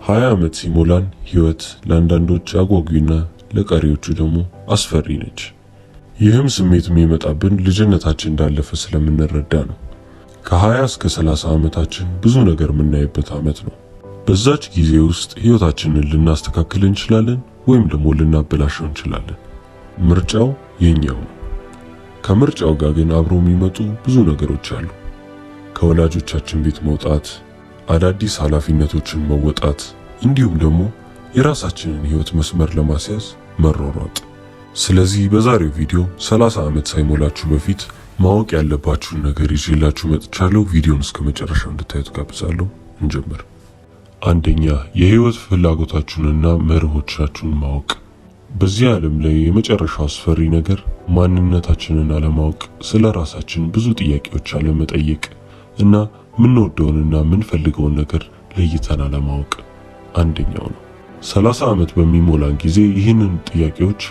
20 ዓመት ሲሞላን ህይወት ለአንዳንዶች አጓጊና ለቀሪዎቹ ደግሞ አስፈሪ ነች። ይህም ስሜት የሚመጣብን ልጅነታችን እንዳለፈ ስለምንረዳ ነው። ከ20 እስከ 30 ዓመታችን ብዙ ነገር የምናይበት ዓመት ነው። በዛች ጊዜ ውስጥ ህይወታችንን ልናስተካክል እንችላለን ወይም ደግሞ ልናበላሸው እንችላለን። ምርጫው የኛው ነው። ከምርጫው ጋር ግን አብሮ የሚመጡ ብዙ ነገሮች አሉ። ከወላጆቻችን ቤት መውጣት፣ አዳዲስ ኃላፊነቶችን መወጣት፣ እንዲሁም ደግሞ የራሳችንን ህይወት መስመር ለማስያዝ መሯሯጥ። ስለዚህ በዛሬው ቪዲዮ 30 ዓመት ሳይሞላችሁ በፊት ማወቅ ያለባችሁን ነገር ይዤላችሁ መጥቻለሁ። ቪዲዮን እስከ መጨረሻው እንድታዩት ጋብዛለሁ። እንጀምር። አንደኛ፣ የህይወት ፍላጎታችሁንና መርሆቻችሁን ማወቅ። በዚህ ዓለም ላይ የመጨረሻው አስፈሪ ነገር ማንነታችንን አለማወቅ፣ ስለ ራሳችን ብዙ ጥያቄዎች አለመጠየቅ እና ምንወደውንና ምንፈልገውን ነገር ለይተን አለማወቅ አንደኛው ነው። 30 ዓመት በሚሞላን ጊዜ ይህንን ጥያቄዎች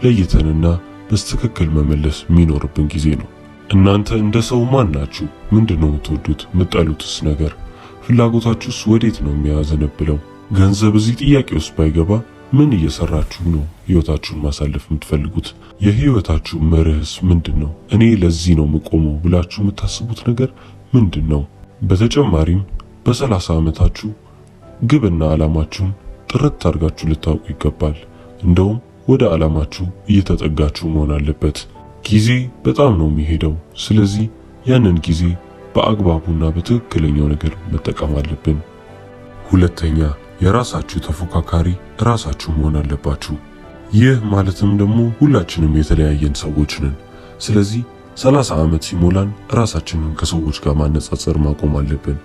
ለይተንና በስትክክል መመለስ የሚኖርብን ጊዜ ነው። እናንተ እንደ ሰው ማን ናችሁ? ምንድነው የምትወዱት? የምትጠሉትስ ነገር? ፍላጎታችሁስ ወዴት ነው የሚያዘነብለው? ገንዘብ እዚህ ጥያቄ ውስጥ ባይገባ ምን እየሰራችሁ ነው ህይወታችሁን ማሳለፍ የምትፈልጉት? የህይወታችሁ መርህስ ምንድን ነው? እኔ ለዚህ ነው የምቆመው ብላችሁ የምታስቡት ነገር ምንድን ነው? በተጨማሪም በ30 ዓመታችሁ ግብና ዓላማችሁን ጥርት አድርጋችሁ ልታውቁ ይገባል። እንደውም ወደ ዓላማችሁ እየተጠጋችሁ መሆን አለበት። ጊዜ በጣም ነው የሚሄደው። ስለዚህ ያንን ጊዜ በአግባቡና በትክክለኛው ነገር መጠቀም አለብን። ሁለተኛ፣ የራሳችሁ ተፎካካሪ ራሳችሁ መሆን አለባችሁ። ይህ ማለትም ደግሞ ሁላችንም የተለያየን ሰዎች ነን። ስለዚህ 30 ዓመት ሲሞላን ራሳችንን ከሰዎች ጋር ማነጻጸር ማቆም አለብን።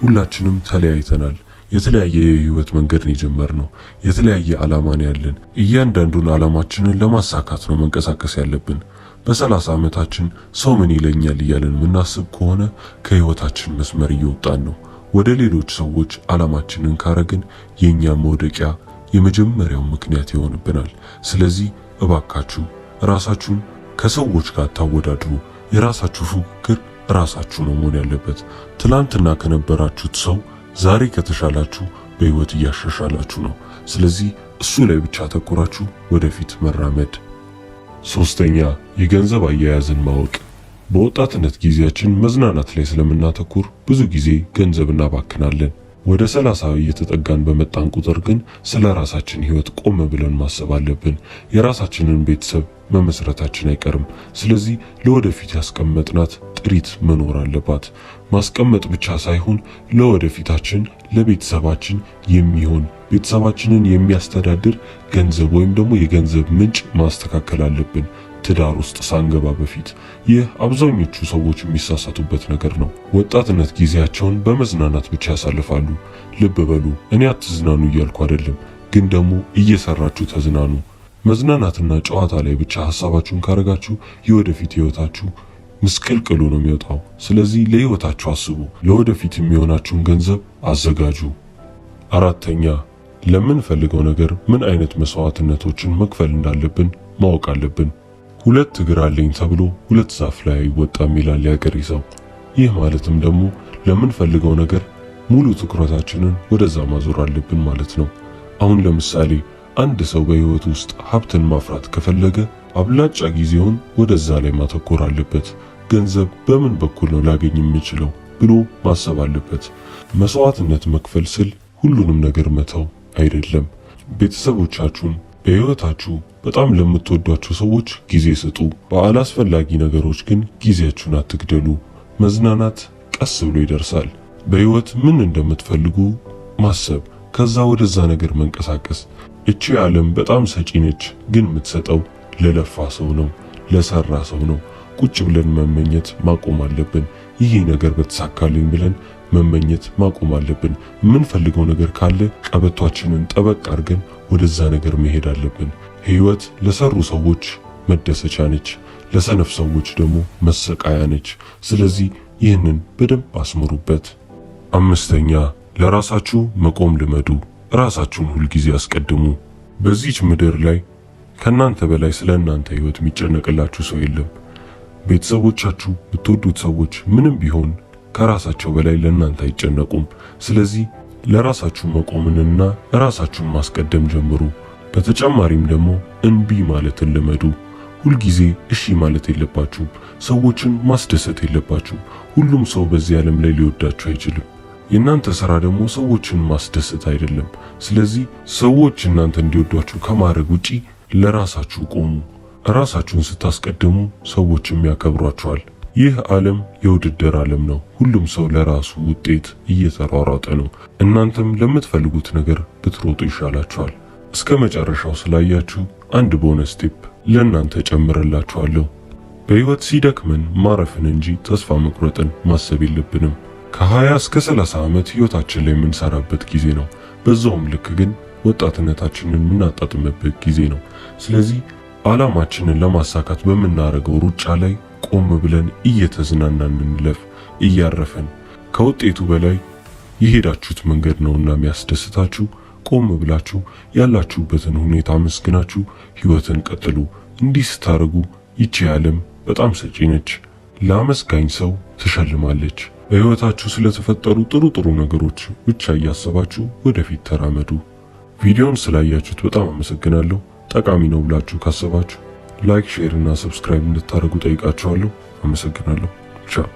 ሁላችንም ተለያይተናል። የተለያየ የህይወት መንገድ ነው የጀመርነው። የተለያየ ዓላማ ነው ያለን። እያንዳንዱን ዓላማችንን ለማሳካት ነው መንቀሳቀስ ያለብን። በ30 ዓመታችን ሰው ምን ይለኛል እያለን የምናስብ ከሆነ ከህይወታችን መስመር እየወጣን ነው። ወደ ሌሎች ሰዎች ዓላማችንን ካረግን የኛ መውደቂያ የመጀመሪያው ምክንያት ይሆንብናል። ስለዚህ እባካችሁ ራሳችሁን ከሰዎች ጋር ታወዳድሩ። የራሳችሁ ፉክክር ራሳችሁ ነው መሆን ያለበት። ትላንትና ከነበራችሁት ሰው ዛሬ ከተሻላችሁ በህይወት እያሻሻላችሁ ነው። ስለዚህ እሱ ላይ ብቻ አተኩራችሁ ወደፊት መራመድ። ሶስተኛ፣ የገንዘብ አያያዝን ማወቅ። በወጣትነት ጊዜያችን መዝናናት ላይ ስለምናተኩር ብዙ ጊዜ ገንዘብ እናባክናለን። ወደ 30 እየተጠጋን በመጣን ቁጥር ግን ስለ ራሳችን ህይወት ቆም ብለን ማሰብ አለብን። የራሳችንን ቤተሰብ መመስረታችን አይቀርም። ስለዚህ ለወደፊት ያስቀመጥናት ጥሪት መኖር አለባት። ማስቀመጥ ብቻ ሳይሆን ለወደፊታችን ለቤተሰባችን የሚሆን ቤተሰባችንን የሚያስተዳድር ገንዘብ ወይም ደግሞ የገንዘብ ምንጭ ማስተካከል አለብን ትዳር ውስጥ ሳንገባ በፊት። ይህ አብዛኞቹ ሰዎች የሚሳሳቱበት ነገር ነው። ወጣትነት ጊዜያቸውን በመዝናናት ብቻ ያሳልፋሉ። ልብ በሉ፣ እኔ አትዝናኑ እያልኩ አይደለም፣ ግን ደግሞ እየሰራችሁ ተዝናኑ። መዝናናትና ጨዋታ ላይ ብቻ ሀሳባችሁን ካረጋችሁ የወደፊት ህይወታችሁ ምስቅልቅሉ ነው የሚወጣው። ስለዚህ ለህይወታችሁ አስቡ። ለወደፊት የሚሆናችሁን ገንዘብ አዘጋጁ። አራተኛ፣ ለምንፈልገው ነገር ምን አይነት መስዋዕትነቶችን መክፈል እንዳለብን ማወቅ አለብን። ሁለት እግር አለኝ ተብሎ ሁለት ዛፍ ላይ አይወጣም ይላል የአገሬ ሰው። ይህ ማለትም ደግሞ ለምንፈልገው ነገር ሙሉ ትኩረታችንን ወደዛ ማዞር አለብን ማለት ነው። አሁን ለምሳሌ አንድ ሰው በህይወት ውስጥ ሀብትን ማፍራት ከፈለገ አብላጫ ጊዜውን ወደዛ ላይ ማተኮር አለበት። ገንዘብ በምን በኩል ነው ላገኝ የምችለው ብሎ ማሰብ አለበት። መስዋዕትነት መክፈል ስል ሁሉንም ነገር መተው አይደለም። ቤተሰቦቻችሁን፣ በህይወታችሁ በጣም ለምትወዷቸው ሰዎች ጊዜ ስጡ። በአላስፈላጊ ነገሮች ግን ጊዜያችሁን አትግደሉ። መዝናናት ቀስ ብሎ ይደርሳል። በህይወት ምን እንደምትፈልጉ ማሰብ፣ ከዛ ወደዛ ነገር መንቀሳቀስ። እቺ ዓለም በጣም ሰጪ ነች፣ ግን የምትሰጠው ለለፋ ሰው ነው፣ ለሰራ ሰው ነው። ቁጭ ብለን መመኘት ማቆም አለብን። ይህ ነገር በተሳካልኝ ብለን መመኘት ማቆም አለብን። የምንፈልገው ነገር ካለ ቀበቷችንን ጠበቅ አድርገን ወደዛ ነገር መሄድ አለብን። ህይወት ለሰሩ ሰዎች መደሰቻ ነች፣ ለሰነፍ ሰዎች ደግሞ መሰቃያ ነች። ስለዚህ ይህንን በደንብ አስምሩበት። አምስተኛ፣ ለራሳችሁ መቆም ልመዱ። ራሳችሁን ሁልጊዜ አስቀድሙ። በዚች ምድር ላይ ከናንተ በላይ ስለ እናንተ ህይወት የሚጨነቅላችሁ ሰው የለም። ቤተሰቦቻችሁ፣ የምትወዱት ሰዎች ምንም ቢሆን ከራሳቸው በላይ ለእናንተ አይጨነቁም። ስለዚህ ለራሳችሁ መቆምንና ራሳችሁን ማስቀደም ጀምሩ። በተጨማሪም ደግሞ እንቢ ማለትን ልመዱ። ሁልጊዜ እሺ ማለት የለባችሁም። ሰዎችን ማስደሰት የለባችሁም። ሁሉም ሰው በዚህ ዓለም ላይ ሊወዳችሁ አይችልም። የእናንተ ስራ ደግሞ ሰዎችን ማስደሰት አይደለም። ስለዚህ ሰዎች እናንተ እንዲወዷችሁ ከማድረግ ውጪ ለራሳችሁ ቆሙ። ራሳችሁን ስታስቀድሙ ሰዎችም ያከብሯችኋል። ይህ ዓለም የውድድር ዓለም ነው። ሁሉም ሰው ለራሱ ውጤት እየተሯሯጠ ነው። እናንተም ለምትፈልጉት ነገር ብትሮጡ ይሻላችኋል። እስከ መጨረሻው ስላያችሁ አንድ bonus tip ለእናንተ ጨምርላችኋለሁ። በህይወት ሲደክመን ማረፍን እንጂ ተስፋ መቁረጥን ማሰብ የለብንም። ከ20 እስከ 30 ዓመት ህይወታችን ላይ የምንሰራበት ጊዜ ነው። በዛውም ልክ ግን ወጣትነታችንን የምናጣጥምበት ጊዜ ነው። ስለዚህ ዓላማችንን ለማሳካት በምናደርገው ሩጫ ላይ ቆም ብለን እየተዝናናን እንለፍ፣ እያረፈን። ከውጤቱ በላይ የሄዳችሁት መንገድ ነውና የሚያስደስታችሁ። ቆም ብላችሁ ያላችሁበትን ሁኔታ አመስግናችሁ ህይወትን ቀጥሉ። እንዲህ ስታደርጉ ይቺ ዓለም በጣም ሰጪ ነች፣ ለአመስጋኝ ሰው ትሸልማለች። በህይወታችሁ ስለተፈጠሩ ጥሩ ጥሩ ነገሮች ብቻ እያሰባችሁ ወደፊት ተራመዱ። ቪዲዮን ስላያችሁት በጣም አመሰግናለሁ። ጠቃሚ ነው ብላችሁ ካሰባችሁ like፣ share እና subscribe እንድታደርጉ ጠይቃችኋለሁ። አመሰግናለሁ። ቻው።